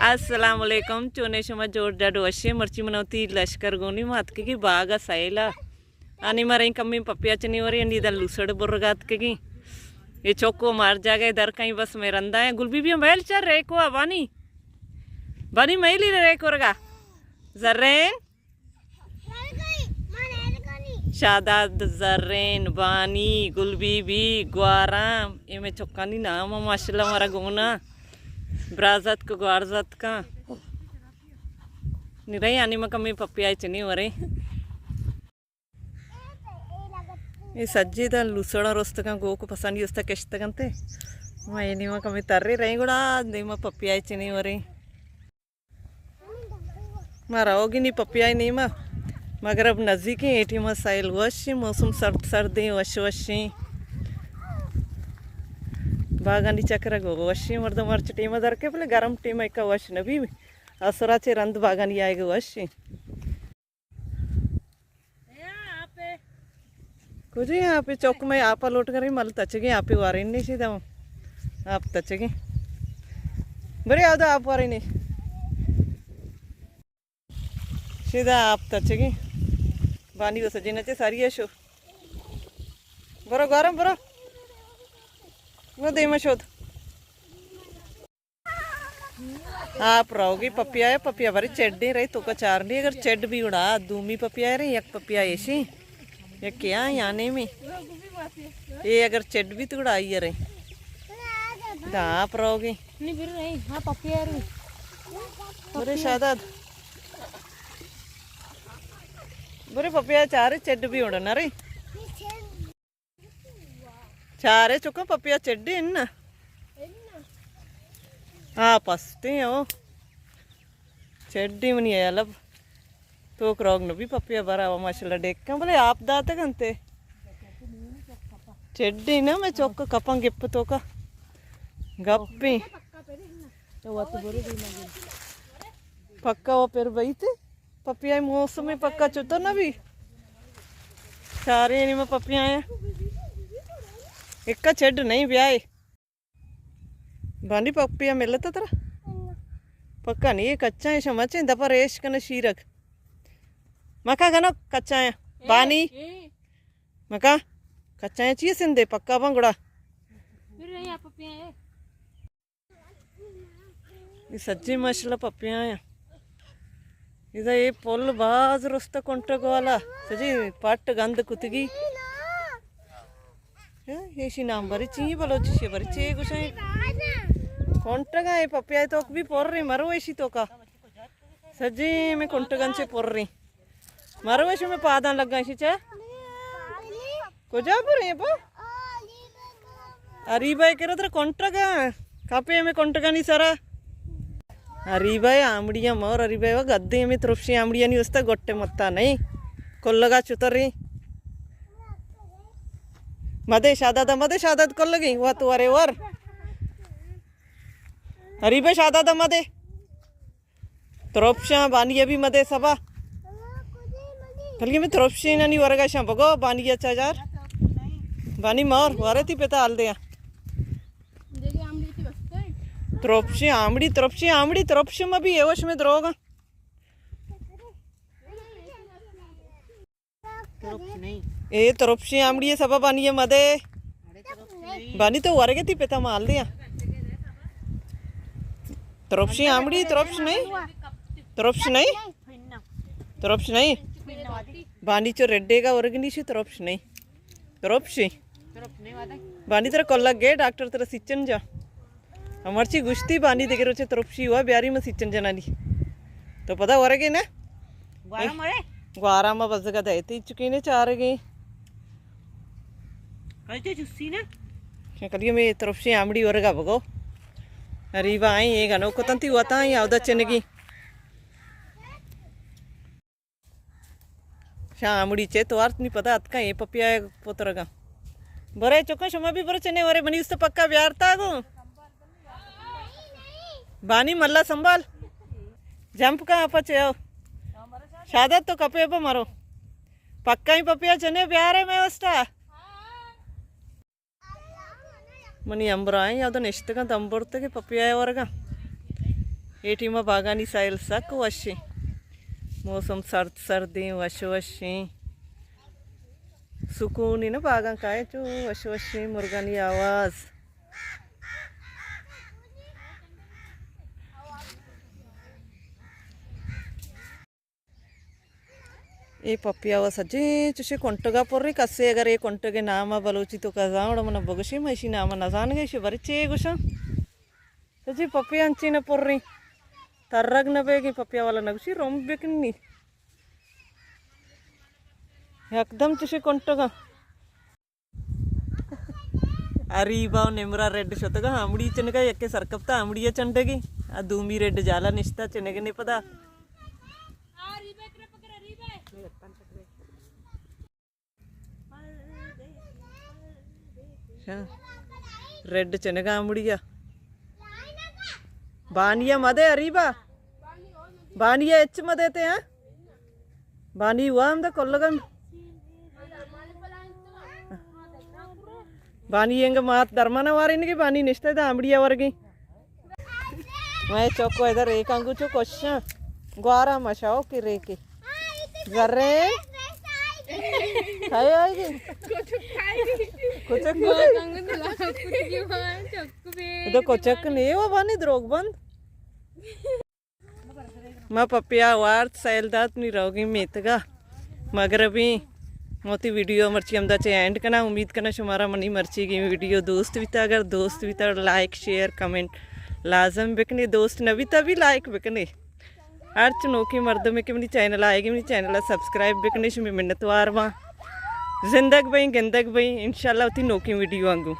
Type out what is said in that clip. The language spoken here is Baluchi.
السلام علیکم، چونے شما؟ جوڑ ڈڈ وشے؟ مرچی من وتی لشکر گونی ما اتکگی باغ ء سیل ء۔ آنی مریں کمیں پپیا چنی ورے، انی دل لوسڑ برگا اتکگی۔ اے چوکو مار جاگہ در کئیں بس میں رندا ہیں۔ گل بی بی ہم ویل چر ریکو ء بانی۔ بانی میلی ریکو رگا۔ زرین۔ شاداد، زرین، بانی، گل بی بی، گوارام، اے مئے چکانی نام ء ماشاءاللہ مارا گونا۔ برازتک، گوارزتکاں۔ نی رہی آنی ما کمیں پپیا چنی ورے۔ اے سجی دا لوسڑا رستگاں گوک پسانی استا کشتگنتے۔ ما اے نیما کمیں ترے رہی گڑا دیما پپیا چنی ورے۔ ما روگی نی پپیائی نیما۔ مغرب نزیکیں، اے ٹیما سیل وشیں، موسم سرد سردیں، وش وشیں۔ باغانی چکر گو وشیں، مردم مرچ ٹیما در کے بلے گرم ٹیما ایکا وش نبی۔ اسرا چے رند باغانی آئے گو وشیں۔ کجی آپے؟ چوک میں آپا لوٹ کری، مل تچگی آپے وارین نہیں سیدھا۔ آپ تچگی۔ برے آو دا آپ وارین نہیں۔ سیدھا آپ تچگی۔ بانی و سجی نچے ساری ہے شو۔ برو گارم برو۔ وہ دیما شود۔ آپ روگی پپیا ہے، پپیا بری چڈی رہی تو کا چارنی، اگر چڈ بھی اڑا، دومی پپیا ہے رہی، یک پپیا ایشی، یک کیا یعنی میں۔ اے اگر چڈ بھی تو اڑا آئی رہی۔ دا آپ روگی۔ نہیں، بری رہی، ہاں، پپیا رہی۔ برے شاداد۔ برے پپیا چارے چڈ بھی اڑا نہ رہی۔ چارے چکا پپیا چڈی ان۔ ہاں، پستی ہو۔ چڈی منی ہے الب۔ تو کروگ نبی پپیا برا و ماشاءاللہ ڈیکاں بلے آپ داتا گنتے۔ چڈی نا میں چوک کپاں گپ تو کا۔ گپی۔ پکا و پر بھائی تے۔ پپیائی موسم پکا چتو نہ بھی۔ چارے نیما پپیائی۔ اکا چڈ نہیں بیائے۔ بانی پپیا ملتا ترا؟ پکا نہیں، کچا ہیں شمچیں دپا ریش کن شیرک۔ مکا گنو کچا ہیں۔ بانی۔ مکا کچا ہیں چیئے سندے پکا بان گڑا۔ اے سجیں ماشاءاللہ پپیاں۔ ادا اے پل باز رستہ کنٹگ والا۔ سجیں پٹ گند کتگی۔ ہاں، ایشی نام بری چی بلوچی شی بری چی گوشیں؟ کنٹگاں اے پپیا توک بھی پر رہی مرو ایشی توکا۔ سجیں میں کنٹگاں چے پر رہی۔ مرو ایشی میں پاداں لگا ایشی چے۔ کجا بریں با؟ اریبا ء کرا ترا کنٹگا۔ کپے ہمے کنٹگانی سرا۔ اریبا ء آمڑیاں مور، اریبا ء گدے ہمے ترپشیں آمڑیانی استا گٹے متا نہیں۔ کلگا چتریں۔ مدے شادادا مدے، شاداد کلگیں۔ وا تو ورے ور۔ اریبا شادادا مدے۔ ترپشاں بانی ابھی مدے سبا۔ کلگی میں ترپشیں نانی ورگا شاں بگو بانی اچھا یار۔ بانی مور ورے تی پتا حال دیا۔ ترپشیں آمڑی، ترپشیں آمڑی، ترپشیں مبی ایوش میں دروگا۔ اے ترپشیں آمڑی ء سبا بانی ء مدے۔ بانی تو ورگے تی پتا مال دیا۔ ترپشیں آمڑی ترپش نہیں؟ ترپش نہیں؟ ترپش نہیں؟ بانی چو ریڈے گا ورگنی شی ترپش نہیں؟ ترپشیں۔ بانی ترا کلگ گئے ڈاکٹر ترا سچن جا۔ مرچی گوشتی بانی دگہ روچے ترپشی ہوا بیاری من سیچن جنانی۔ تو پدا ورگے نا؟ گوارا مرے؟ گوارا ما بزگا دے تی چکینے چارگے۔ کلچے چسی نا؟ کیا کلیے میں ترپشی آمڑی ورگا بگو۔ اریبا آئیں، یہ گنو کتن تی وطن یا اودا چنگی۔ شاہ آمڑی چے تو آرت نی پدا اتکا اے پپیا پترگا۔ برے چکا شما بھی برو چنے ورے منی است پکا بیارتا گو۔ بانی ملا سنبھال۔ جمپ کا پچے آو۔ شادت تو کپے پہ مرو۔ پکا ہی پپیا چنے بیارے میں استا۔ منی ہمبراہیں یا تو نشتگاں تمبرتگے پپیا ورگا۔ اے ٹیما باغانی ساحل سک وشیں، موسم سرد سردیں، وش وشیں، سکونی نا باغاں کائے چو وش وشیں مرگانی آواز۔ اے پپیا و سجیں چوشیں کنٹگا پریں، کسے اگر اے کنٹگے نام ء بلوچی تو کزاں وڑا منا بگشے، من اشی نام ء نزانگا، اشی برے چے گوشاں۔ سجیں پپیا انچیں ء پریں، ترگ نہ بیگیں، پپیا والا نگوشی رمب بکنی، یکدم چوشیں کنٹگا۔ اریبا و نمرا ریڈ شتگا، ہمڑی چنگا یکے سرکپتا، ہمڑی چنڈگی، آ دومی ریڈ جالا نشتا چنگنے پدا۔ ریڈ چنگا ہمڑیا۔ بانیا مدے اریبا۔ بانیا اچ مدے تے، ہاں؟ بانی ہوا ہم دا کلگم۔ بانی انگ مات درمانا وارینگی، بانی نشتے دا آمڑیا ورگی۔ میں چوکو ادھر ریکاں گو چو کوشاں۔ گوارا مشاو کی ریکی۔ زرے۔ کھائے آئے گی؟ کچک۔ ادھر کچک نہیں ہوا بانی دروگ بند۔ ما پپیا وارت سیل دات نی روگیں میتگا مغربیں۔ موتی ویڈیو مرچی ہمدا چہ اینڈ کنا۔ امید کنا شمارا منی مرچی گی ویڈیو دوست بیتا۔ اگر دوست بیتا لائک، شیئر، کمنٹ لازم بکنے۔ دوست نہ بیتا بھی لائک بکنے۔ ہرچ نوکیں مردمے کہ منی چینل آئے گی، منی چینل سبسکرائب بکنے، شمی منتوار باں۔ زندگ بئیں، گندگ بئیں، انشاءاللہ وتی نوکیں ویڈیو آنگوں۔